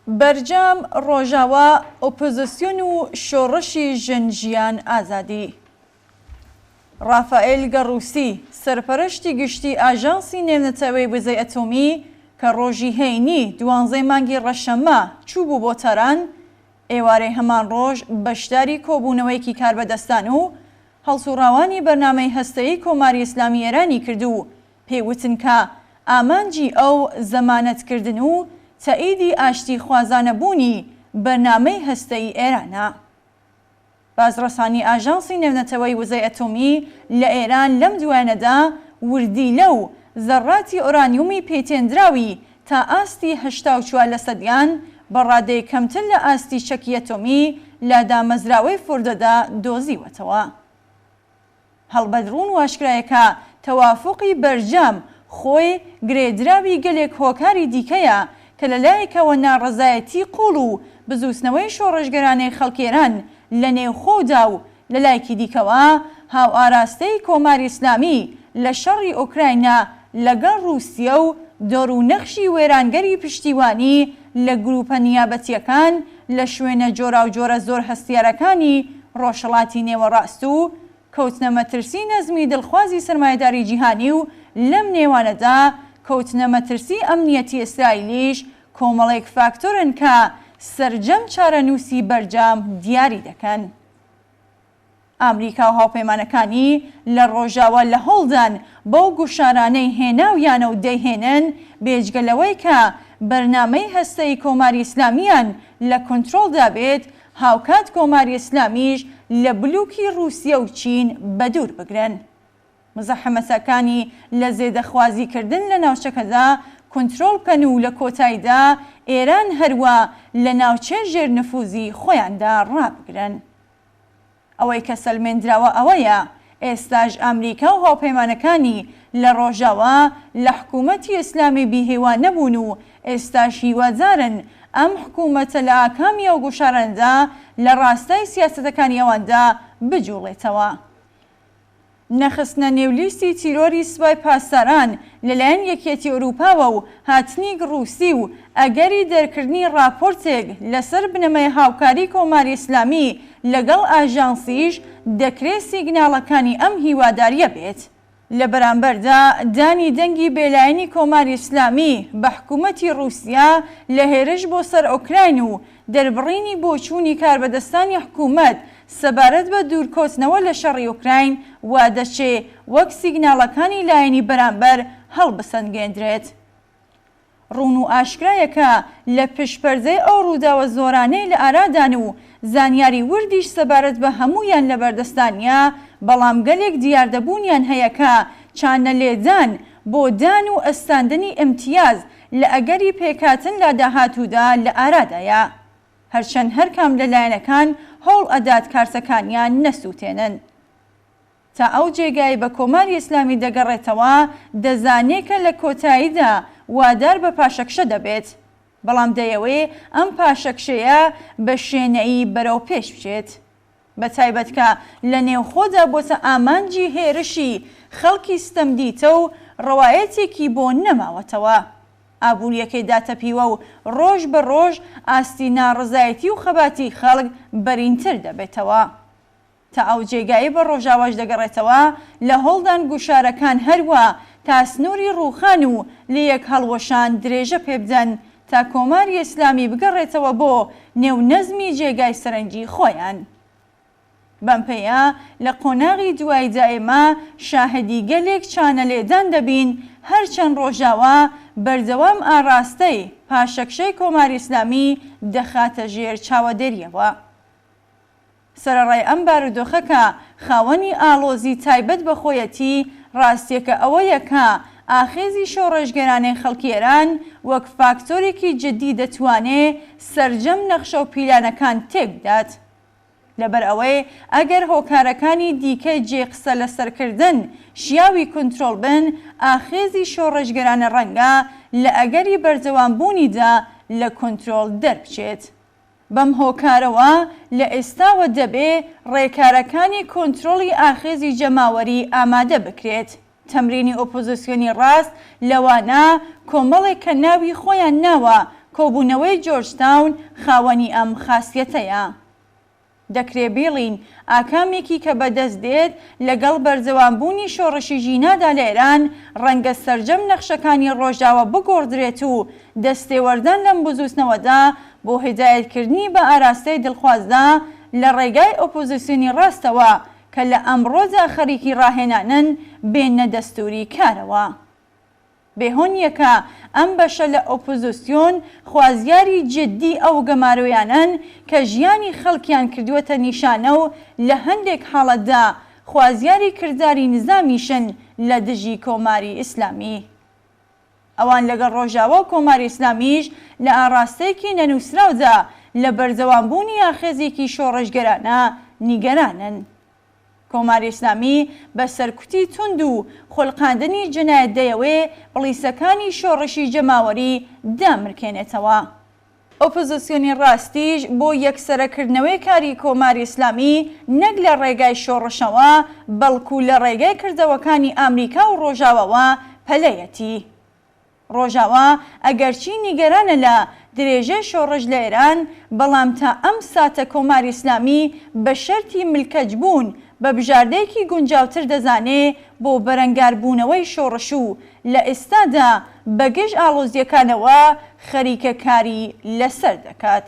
بەرجام، ڕۆژاوا، ئۆپۆزسیۆن و شۆڕشی ژن ژیان ئازادی. ڕافائێل گەڕوسی، سەرپەرشتی گشتی ئاژانسی نێونەتەوەی وزەی ئەتۆمی کە ڕۆژی هەینی دوانزەی مانگی ڕەشەممە چووبوو بۆ تاران، ئێوارەی هەمان ڕۆژ بەشداری کۆبوونەوەیەکی کاربەدەستان و هەڵسوڕاوانی بەرنامەی هەستەیی کۆماری ئیسلامی ئێرانی کرد و پێی وتن کە ئامانجی ئەو زەمانەت کردن و تەئیدی ئاشتیخوازانە بوونی بەرنامەی هەستەیی ئێرانە. بازڕەسانی ئاژانسی نێونەتەوەی وزەی ئەتۆمی لە ئێران لەم دوایانەدا وردیلە و زەڕاتی ئۆرانیومی پیتێندراوی تا ئاستی 84 لەسەدیان بە ڕادەیەک کەمتر لە ئاستی چەکی ئەتۆمی لە دامەزراوەی فۆردۆدا دۆزیوەتەوە. هەڵبەت ڕوون و ئاشکرایە کە تەوافوقی بەرجام خۆی گرێدراوی گەلێک هۆکاری دیکەیە کە لە لایەکەوە ناڕەزایەتی قووڵ و بزووتنەوەی شۆڕشگێرانەی خەڵکی ئێران لە نێوخۆدا و لە لایەکی دیکەوە هاوئاراستەی کۆماری ئیسلامی لە شەڕی ئۆکراینا لەگەڵ ڕووسیە و دەور و نەخشی وێرانگەری پشتیوانی لە گرووپە نیابەتییەکان لە شوێنە جۆراوجۆرە زۆر هەستیارەکانی ڕۆژهەڵاتی نێوەڕاست و کەوتنە مەترسی نەزمی دڵخوازی سەرمایەداری جیهانی و لەم نێوانەدا کەوتنە مەترسی ئەمنیەتی ئیسرائیلیش کۆمەڵێک فاکتۆرن کە سەرجەم چارەنووسی بەرجام دیاری دەکەن. ئامریکا و هاوپەیمانەکانی لە ڕۆژاوا لە هەوڵدان بەو گوشارانەی هێناویانە و دەیهێنن، بێجگە لەوەی کە بەرنامەی هەستەیی کۆماری ئیسلامییان لە کونترۆڵدا بێت، هاوکات کۆماری ئیسلامیش لە بلوکی ڕووسیە و چین بەدوور بگرن. مزاحمەتەکانی لە زێدەخوازی کردن لە ناوچەکەدا کونترۆڵ بکەن و لە کۆتاییدا ئێران هەروا لە ناوچەی ژێر نفوزی خۆیاندا ڕابگرن. ئەوەی کە سەلمێندراوە ئەوەیە ئێستاش ئامریکا و هاوپەیمانەکانی لە ڕۆژاوا لە حکوومەتی ئیسلامی بیهیوا نەبوون و ئێستاش هیوادارن ئەم حکوومەتە لە ئاکامی ئەو گوشارانەدا لە ڕاستای سیاسەتەکانی ئەواندا بجووڵێتەوە. نەخستنە نێو لیستی تیرۆری سوپای پاسداران لەلایەن یەکیەتی ئورووپاوە و هاتنی گڕووسی و ئەگەری دەرکردنی ڕاپۆرتێک لەسەر بنەمای هاوکاری کۆماری ئیسلامی لەگەڵ ئاژانسیش دەکرێ سیگناڵەکانی ئەم هیوادارییە بێت. لە بەرامبەردا دانی دەنگی بێلایەنی کۆماری ئیسلامی بە حکوومەتی ڕووسیا لە هێرش بۆ سەر ئۆکراین و دەربڕینی بۆچوونی کاربەدەستانی حکوومەت سەبارەت بە دوورکەوتنەوە لە شەڕی ئۆکراین وادەچێ وەک سیگناڵەکانی لایەنی بەرامبەر هەڵبسەنگێندرێت. ڕوون و ئاشکرایە کە لە پشت پەردەی ئەو ڕووداوە زۆرانەی لە ئارادان و زانیاری وردیش سەبارەت بە هەموویان لەبەردەستا نییە، بەڵام گەلێک دیاردە بوونیان هەیە کە چانە لێدان بۆ دان و ئەستاندنی ئیمتیاز لە ئەگەری پێکهاتن لە داهاتوودا لە ئارادایە. هەرچەند هەرکام لە لایەنەکان هەوڵ ئەدات کارتەکانیان نەسووتێنن. تا ئەو جێگای بە کۆماری ئیسلامی دەگەڕێتەوە دەزانێ کە لە کۆتاییدا وادار بە پاشەکشە دەبێت. بەڵام دەیەوێ ئەم پاشەکشەیە بە شێنەیی بەرەو پێش بچێت. بە تایبەت کە لە نێوخۆدا بۆتە ئامانجی هێرشی خەڵکی ستەمدیتە و ڕەوایەتێکی بۆ نەماوەتەوە. ئابوورییەکەی داتەپیوە و ڕۆژ بە ڕۆژ ئاستی ناڕەزایەتی و خەباتی خەڵک بەرینتر دەبێتەوە. تا ئەو جێگایەی بە ڕۆژاواش دەگەڕێتەوە، لە هۆڵدان گوشارەکان هەروا تا سنووری ڕووخان و لەیەک هەڵوەشان درێژە پێبدەن تا کۆماری ئیسلامی بگەڕێتەوە بۆ نێو نەزمی جێگای سەرنجی خۆیان. بەم پێیە لە قۆناغی دواییدا ئێمە شاهدی گەلێک چانە لێدان دەبین، هەرچەند ڕۆژاوا بەردەوام ئاڕاستەی پاشەکشەی کۆماری ئیسلامی دەخاتە ژێر چاوەدێرییەوە. سەرەڕای ئەم بارودۆخە کە خاوەنی ئاڵۆزی تایبەت بە خۆیەتی، ڕاستییەکە ئەوەیە کە ئاخێزی شۆڕشگێرانەی خەڵکی ئێران وەک فاکتۆرێکی جددی دەتوانێ سەرجەم نەخشە و پیلانەکان تێک بدات. لەبەر ئەوەی ئەگەر هۆکارەکانی دیکەی جێی قسە لەسەر کردن شیاوی کونترۆڵ بن، ئاخێزی شۆڕشگێرانە ڕەنگە لە ئەگەری بەردەوام بوونیدا لە کونترۆڵ دەربچێت. بەم هۆکارەوە لە ئێستاوە دەبێ ڕێکارەکانی کۆنترۆڵی ئاخێزی جەماوەری ئامادە بکرێت. تەمرینی ئۆپۆزسیۆنی ڕاست لەوانە کۆمەڵێک کە ناوی خۆیان ناوە کۆبوونەوەی جۆرج تاون خاوەنی ئەم خاسیەتەیە. دەکرێ بیڵین ئاکامێکی کە بە دەست دێت لەگەڵ بەردەوام بوونی شۆڕشی ژینادا لە ئێران ڕەنگە سەرجەم نەخشەکانی ڕۆژاوا بگۆڕدرێت و دەستێوەردان لەم بزووتنەوەدا بۆ هیدایەت کردنی بە ئاراستەی دڵخوازدا لە ڕێگای ئۆپۆزیسیۆنی ڕاستەوە کە لە ئەمڕۆدا خەریکی ڕاهێنانن بێننە دەستووری کارەوە. بێ هۆ نییە کە ئەم بەشە لە ئۆپۆزیسیۆن خوازیاری جیددی ئەو گەمارۆیانەن کە ژیانی خەڵکیان کردووەتە نیشانە و لە هەندێک حاڵەتدا خوازیاری کرداری نزامیشن لە دژی کۆماری ئیسلامی. ئەوان لەگەڵ ڕۆژاوا و کۆماری ئیسلامیش لە ئاڕاستەیەکی نەنووسراودا لە بەردەوامبوونی ئاخێزێکی شۆڕشگێرانە نیگەرانن. کۆماری ئیسلامی بە سەرکوتی توند و خولقاندنی جەنایەت دەیەوێ بڵیسەکانی شۆڕشی جەماوەری دامرکێنێتەوە. ئۆپۆزسیۆنی ڕاستیش بۆ یەکسەرەکردنەوەی کاری کۆماری ئیسلامی نەک لە ڕێگای شۆڕشەوە بەڵکوو لە ڕێگای کردەوەکانی ئامریکا و ڕۆژاواوە پەلەیەتی. ڕۆژاوا ئەگەرچی نیگەرانە لە درێژەی شۆڕش لە ئێران، بەڵام تا ئەم ساتە کۆماری ئیسلامی بە شەرتی ملکەچ بوون بە بژاردەیەکی گونجاوتر دەزانێ بۆ بەرەنگاربوونەوەی شۆڕش و لە ئێستادا بە گژ ئاڵۆزییەکانەوە خەریکە کاری لەسەر دەکات.